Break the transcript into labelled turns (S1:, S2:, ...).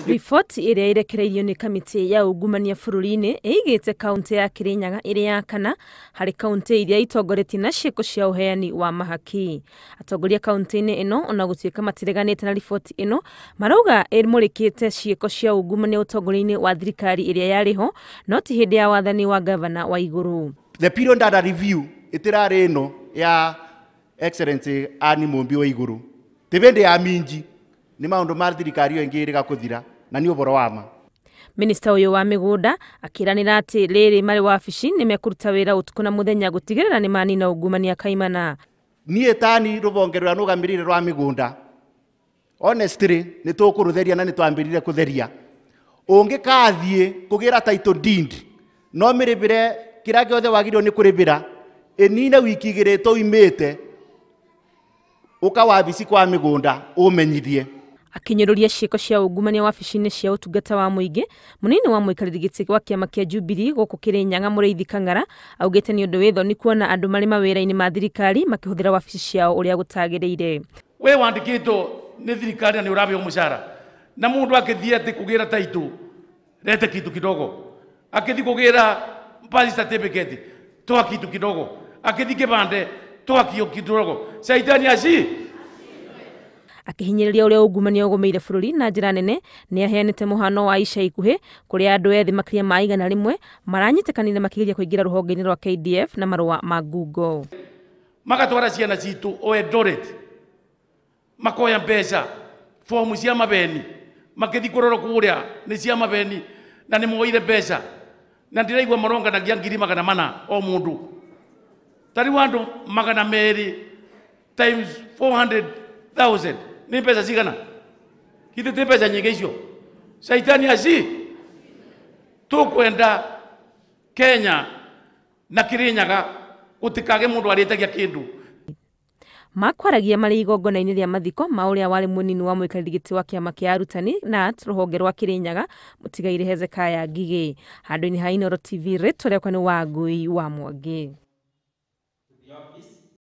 S1: Riboti ĩrĩa ĩrekereirio nĩ kamĩtĩ ya ungumania bũrũri-inĩ ĩigĩte kaunti ya Kirinyaga ĩrĩ ya kana harĩ kaunti iria itongoretie na ciĩko cia ũheani wa mahaki. Atongoria kaunti-inĩ ĩno ona gũtuĩka matireganĩte na riboti ĩno marauga ĩmũrĩkĩte ciĩko cia ungumania ũtongoria-inĩ wa thirikari ĩrĩa yarĩ ho no ti hĩndĩ ya wathani wa gavana Waiguru.
S2: The period under review ĩtĩrarĩ ĩno ya Excellency Anne Mumbi Waiguru ti hĩndĩ ya minji nĩ maũndũ ma thirikari ĩyo ĩngĩ ĩrĩga kũthira na nĩ ũhoro wa ma.
S1: Minista ũyũ wa mĩgũnda akĩranĩra atĩ rĩrĩ marĩ wabici nĩ mekũruta wĩra ũtukũ na mũthenya gũtigĩrĩra nĩ manina ungumania kaimana.
S2: Niĩ tani rũhonge rũrĩa nũgamĩrĩire rwa mĩgũnda honestly nĩ tũkũrũtheria na nĩ twambĩrĩrie kũtheria. Ũngĩkathiĩ kũgĩra title deed no mĩrĩbĩre kĩrĩa gĩothe wagĩrĩirwo nĩ kũrĩbĩra ĩnine wiki igĩrĩ tũimĩte ũka wabici kwa mĩgũnda ũmenyithie.
S1: Akinyũrũria ciĩko cia ungumania wabici-inĩ cia ũtungata wa mũingĩ, mũnini wa mũikarĩri gĩtĩ wa kĩama kĩa Jubilee gũkũ Kirinyaga Mũrĩithi Kang'ara augĩte nĩ ũndũ wĩ thoni kuona andũ marĩ mawĩra-inĩ ma thirikari makĩhũthĩra wabici ciao ũrĩa gũtagĩrĩire.
S3: We wandĩkĩtwo nĩ thirikari na nĩ ũraheo mũcara na mũndũ akĩthiĩ atĩ kũgĩra title rete kitu kidogo, akĩthiĩ kũgĩra birth certificate toa kitu kidogo, akĩthiĩ kĩbande toa kitu kidogo. Shaitani aci
S1: Akĩhinyĩrĩria ũrĩa ungumania ũgũmĩire bũrũri na njĩra nene nĩ aheanĩte mũhano wa ica ikuhĩ kũrĩa andũ ethĩ makĩria ma 100 maranyitĩkanire makĩgeria kũingĩra rũhonge-inĩ rwa KDF na marũa ma ngungo.
S3: Magatwara ciana citũ o Eldoret makoya mbeca fomu cia mabeni makĩthiĩ kũrora kũrĩa nĩ cia mabeni na nĩ moire mbeca na ndĩraigua maronganagia 400,000 o mũndũ ta rĩu andũ 200 times 400,000 nĩ mbeca cigana? Githĩ ti mbeca nyingĩ icio? Shaitani aci tũkwenda Kenya na Kirinyaga gũtikage mũndũ arĩtagia kĩndũ.
S1: Makwaragia marĩ igongona-inĩ rĩa mathiko ma ũrĩa warĩ mũnini wa mũikarĩri gĩtĩ wa kĩama kĩa arutani KNUT rũhonge rwa Kirinyaga mũtigairĩ Hezekiah Ngigĩ. Handũ-inĩ ha Inooro TV rĩtwa rĩakwa nĩ Wangui wa Mwangi.